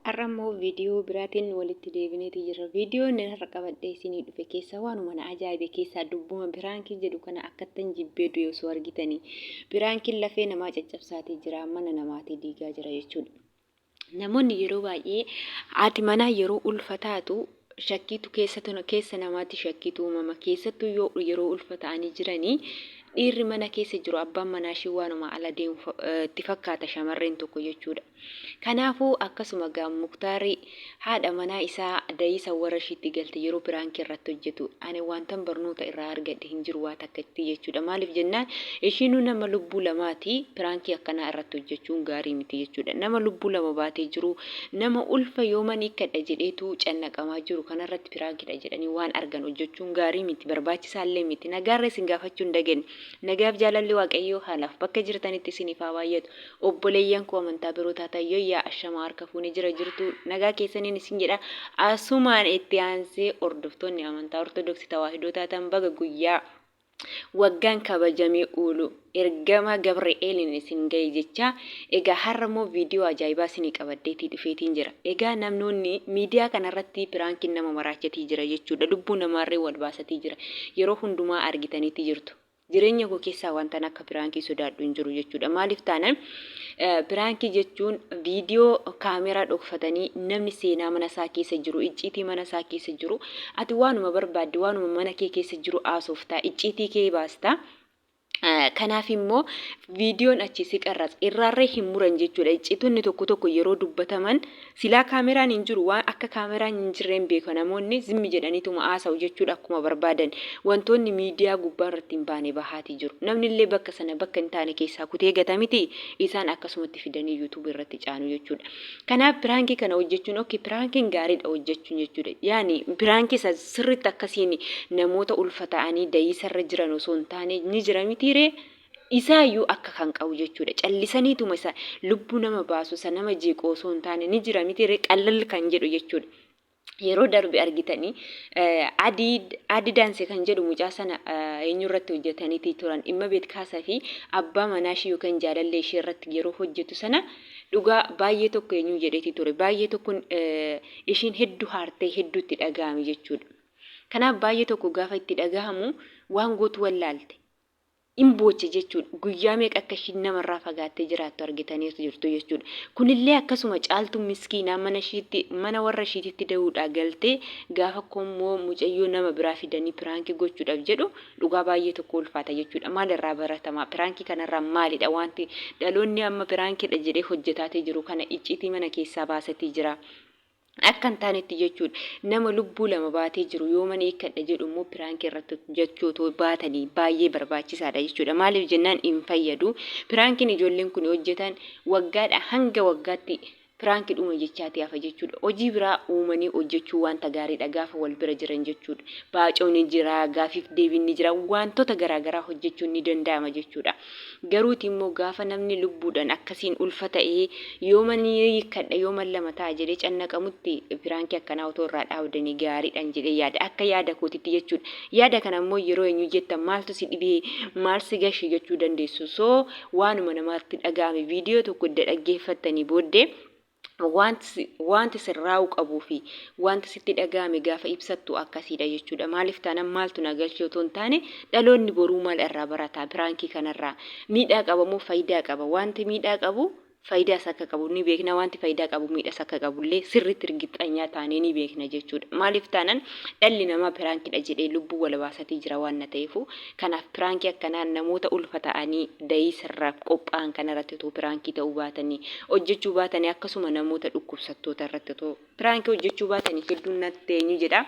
Har'a immoo viidiyoo biraatiin walitti deebineeti jirra. Viidiyoo inni har'a qabadhee isinii dhufe keessaa waanuma na ajaa'ibe keessaa dubbuma piraankii jedhu kana akkattan jibbee du'e osoo argitanii. Piraankiin lafee namaa caccabsaatii jira, mana namaatii diigaa jira jechuudha. Namoonni yeroo baay'ee haati manaa yeroo ulfa taatu shakkiitu keessa keessa namaatti shakkiitu uumama. Keessattuu yoo yeroo ulfa ta'anii jiranii dhiirri mana keessa jiru abbaan manaa ishii waanuma ala deemu itti fakkaata shamarreen tokko jechuudha. Kanaafuu akkasuma gaa Muktaari haadha manaa isaa dayiisa warra ishiitti galte yeroo piraankii irratti hojjetu ani wantan barnoota irraa argadhe hin jiru waa takkatti jechuudha. Maaliif jennaan ishiinuu nama lubbuu lamaati piraankii akkanaa irratti hojjechuun gaarii miti jechuudha. Nama lubbuu lama baatee jiru nama ulfa yooman hiikkadha jedheetu cannaqamaa jiru kanarratti piraankidha jedhanii waan argan hojjechuun gaarii miti barbaachisaallee miti. Nagaarra isin gaafachuu hin dagenne. Nagaaf jaalalli Waaqayyoo haalaaf bakka jirtanitti isiniif haa baay'atu. Obboleeyyan koo amantaa biroo taatan yoyyaa ashamaa harka fuune jira jirtuu nagaa keessaniin isin jedha asumaan itti aansee hordoftoonni amantaa ortodoksi tawaahidoo taatan baga guyyaa waggaan kabajamee oolu ergama Gabri'eeliin isin gahe jechaa egaa har'a immoo viidiyoo ajaa'ibaa isinii qabadheetii dhufeetiin jira egaa namnoonni miidiyaa kanarratti piraankiin nama maraachatii jira jechuudha lubbuu namaarree wal baasatii jira yeroo hundumaa argitaniitti jirtu Jireenya koo keessaa wantan akka piraankii sodaadhu hin jiru jechuudha. Maaliif taanan piraankii jechuun viidiyoo kaameraa dhokfatanii namni seenaa mana isaa keessa jiru, icciitii mana isaa keessa jiru, ati waanuma barbaadde waanuma mana kee keessa jiru haasoftaa, icciitii kee baasta. Kanaaf immoo viidiyoon achi si qarratsa. Irraarree hin muran jechuudha. Icciitonni tokko tokko yeroo dubbataman Silaa kaameraan hin jiru waan akka kaameraan hin jirreen beeka namoonni zimmi jedhaniituma haasa'u jechuudha akkuma barbaadan. Wantoonni miidiyaa gubbaa irratti hin baane bahaatii jiru. Namni illee bakka sana bakka hin taane keessaa kutee gata mitii isaan akkasumatti fidanii YouTube irratti caanu jechuudha. Kanaaf piraankii kana hojjechuun ok piraankiin gaariidha hojjechuun jechuudha. Yaani piraankii isa sirriitti akkasiin namoota ulfa ta'anii dayiisarra jiran osoo hin taane ni jira mitiiree Isaayyuu akka kan qabu jechuudha. Callisaniituma isa lubbuu nama baasu, isa nama jeequ osoo hin taane ni jira miti ree qallal kan jedhu jechuudha. Yeroo darbe argitanii adii adii daanse kan jedhu mucaa sana eenyu irratti hojjetaniitii turan dhimma beetkaasa fi abbaa manaa ishii yookaan jaalallee ishee irratti yeroo hojjetu sana dhugaa baay'ee tokko eenyu jedheetii ture baay'ee tokkoon ishiin hedduu haartee hedduu itti dhaga'ame jechuudha. Kanaaf baay'ee tokko gaafa itti dhagahamu waan gootu wallaalte. In booche jechuudha. Guyyaa meeqa akka ishiin namarraa fagaattee jiraattu argitaniitu jirtu jechuudha. Kunillee akkasuma Caaltuun miskiinaa mana ishiitti mana warra ishiititti da'uudhaa galtee gaafa kommoo mucayyoo nama biraa fidanii piraankii gochuudhaaf jedhu dhugaa baay'ee tokko ulfaata jechuudha. Maal irraa baratama? Piraankii kanarraa maalidha wanti dhaloonni amma piraankiidha jedhee hojjetaatii jiru kana icciitii mana keessaa baasatii jira. Akka hin taanetti jechuudha. Nama lubbuu lama baatee jiru yooman hiikkadha jedhu immoo piraankii irratti hojjechuu otoo baatanii baay'ee barbaachisaadha jechuudha. Maaliif jennaan hin fayyadu. Piraankiin ijoolleen kun hojjetan waggaadha hanga waggaatti piraankii dhuma jechaati hafa jechuudha. Hojii biraa uumanii hojjechuu wanta gaariidha gaafa wal bira jiran jechuudha. Baacoon ni jira, gaafiif deebiin ni jira, wantoota garaagaraa hojjechuun ni danda'ama jechuudha. Garuuti immoo gaafa namni lubbuudhan akkasiin ulfa ta'ee yooman hiikkadha yooman lama ta'a jedhee cannaqamutti piraankii akkanaa otoo irraa dhaabdanii gaariidhan jedhee yaada. Akka yaada kootitti jechuudha. Yaada kana immoo yeroo eenyu jettan maaltu si dhibee maal si gashe jechuu dandeessu. So waanuma namatti dhaga'ame viidiyoo tokko edda dhaggeeffattanii booddee wanti sirraa'uu qabuu fi wanti sitti dhaga'ame gaafa ibsattu akkasiidha jechuudha. Maaliif taanaan maaltu na galchee otoo hin taane dhaloonni boruu maal irraa barata piraankii kanarraa miidhaa qaba moo faayidaa qaba wanti miidhaa qabu faayidaas akka qabu ni beekna wanti faayidaa qabu miidhas akka qabullee sirriitti rigixxanyaa taanee ni beekna jechuudha. Maaliif taanaan dhalli namaa piraankidha jedhee lubbuu wal baasatii jira waan na ta'eefu kanaaf piraankii akkanaa namoota ulfa ta'anii dayiisarraaf qophaa'an kanarratti otoo piraankii ta'uu baatanii hojjechuu baatanii akkasuma namoota dhukkubsattoota irratti otoo piraankii hojjechuu baatanii hedduun natti eenyu jedha.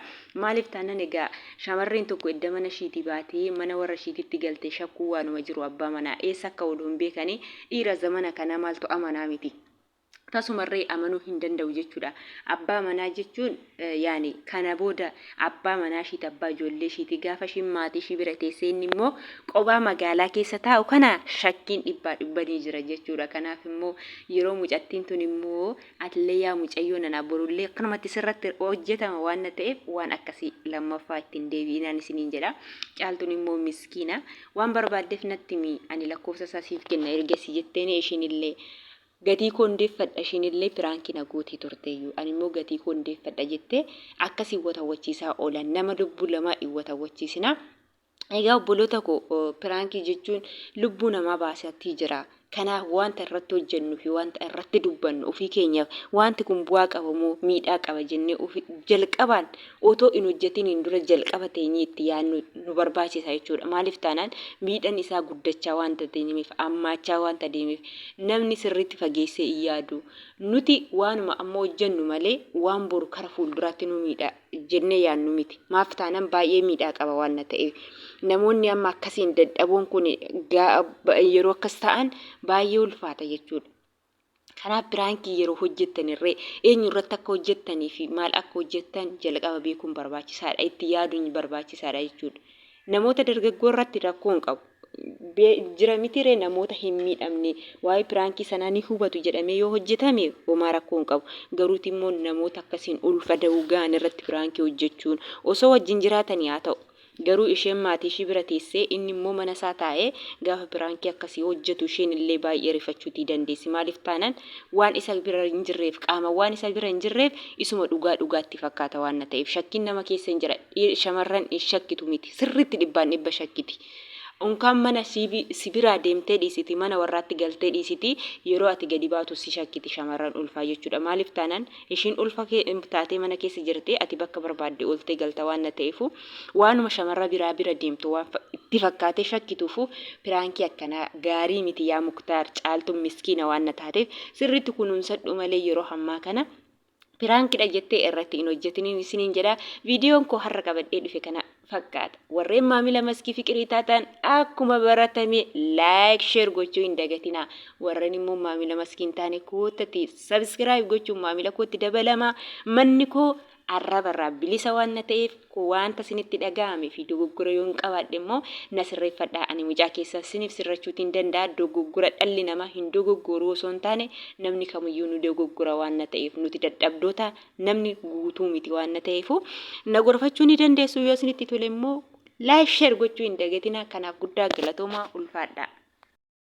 Maaliif taanaan egaa shamarreen tokko edda mana ishiitii baatee mana warra ishiititti galte shakkuu waanuma jiru abbaa manaa eessa akka oolu hin beekanii dhiira zamana kanaa maaltu amanaa miti. Tasumarree amanuu hin danda'u jechuudha. Abbaa manaa jechuun yaani kana booda abbaa manaa ishiiti abbaa ijoollee ishiiti gaafa ishiin maatii ishii bira teessee inni immoo qobaa magaalaa keessa taa'u kana shakkiin dhibbaa dhibba ni jira jechuudha. Kanaaf immoo yeroo mucattiin tun immoo atillee yaa mucayyoo nana borullee akkanumatti sirratti hojjetama waan na ta'eef waan akkasii lammaffaa ittiin deebi'inaan isiniin jedha. Caaltuun immoo miskiina waan barbaaddeef natti himi ani lakkoofsa isaa siif kenna ergasii jetteeni ishiin illee. Gatii koon deeffadha ishiin illee piraankii na gootee turteeyyu ani immoo gatii koon deeffadha jettee akkasiin watawwachiisaa oolan nama lubbuu lamaa hin watawwachiisinaa. Egaa obboloota koo piraankii jechuun lubbuu namaa baasaatii jira. Kanaaf wanta irratti hojjennu fi wanta irratti dubbannu ofii keenyaaf wanti kun bu'aa qaba moo miidhaa qaba jennee ofi jalqabaan otoo hin hojjetiniin dura jalqaba teenyee itti yaadnu nu barbaachisa jechuudha. Maaliif taanaan miidhaan isaa guddachaa wanta deemeef hammaachaa wanta deemeef namni sirriitti fageessee hin yaadu. Nuti waanuma amma hojjennu malee waan boru kara fuulduraatti nu miidha jennee yaadnu miti. Maaf taanaan baay'ee miidhaa qaba waan na ta'eef. Namoonni amma akkasiin dadhaboon kun yeroo akkas ta'an baay'ee ulfaata jechuudha. Kanaaf piraankii yeroo hojjettan irree eenyu irratti akka hojjettanii fi maal akka hojjettan jalqaba beekuun barbaachisaadha. Itti yaaduun barbaachisaadha jechuudha. Namoota dargaggoo irratti rakkoo hin qabu. Jira mitiree namoota hin miidhamne waa'ee piraankii sanaa ni hubatu jedhamee yoo hojjetame homaa rakkoo hin qabu. Garuuti immoo namoota akkasiin ulfa da'uu ga'an irratti piraankii hojjechuun osoo wajjin jiraatanii haa ta'u. Garuu isheen maatii ishii bira teessee inni immoo mana isaa taa'ee gaafa piraankii akkasii hojjetu isheen illee baay'ee rifachuutii dandeessi. Maaliif taanaan waan isa bira hin jirreef qaama waan isa bira hin jirreef isuma dhugaa dhugaatti fakkaata waan na ta'eef shakkiin nama keessa hin jira. Shamarran hin shakkitu miti sirriitti dhibbaan dhibba shakkiti. Unkaan mana si biraa deemtee dhiisiti mana warraatti galtee dhiisiti yeroo ati gadi baatu si shakkiti shamarran ulfaa jechuudha. Maaliif taanaan ishiin ulfa taatee mana keessa jirti ati bakka barbaadde ooltee galta waan na ta'eefu waanuma shamarra biraa bira deemtu waan itti fakkaatee shakkituufu piraankii akkanaa gaarii miti yaa Muktaar Caaltuun miskiina waan na taateef sirriitti kunuunsadhu malee yeroo ammaa kana piraankidha jettee irratti hin hojjetiniin isiniin jedha. Viidiyoon koo har'a qabadhee dhufe kana fakkaata. Warreen maamila Maskii Fiqirii taatan akkuma baratame like share gochuu hin dagatinaa. Warreen immoo maamila Maskii hin taane koottati subscribe gochuun maamila kootti dabalamaa. Manni koo arraba irraa bilisa waan na ta'eef wanta isinitti dhaga'ame fi dogoggora yoon qabaadhe immoo na sirreeffadhaa. Ani mucaa keessan siniif sirrachuutiin danda'a. Dogoggora dhalli namaa hin dogoggoru osoo hin taane namni kamiyyuu nu dogoggora waan na ta'eef nuti dadhabdoota namni guutuu miti waan na ta'eefu na gorfachuu ni dandeessu yoo isinitti tole immoo like share gochuu hin dagatinaa. Kanaaf guddaa galatoomaa ulfaadhaa.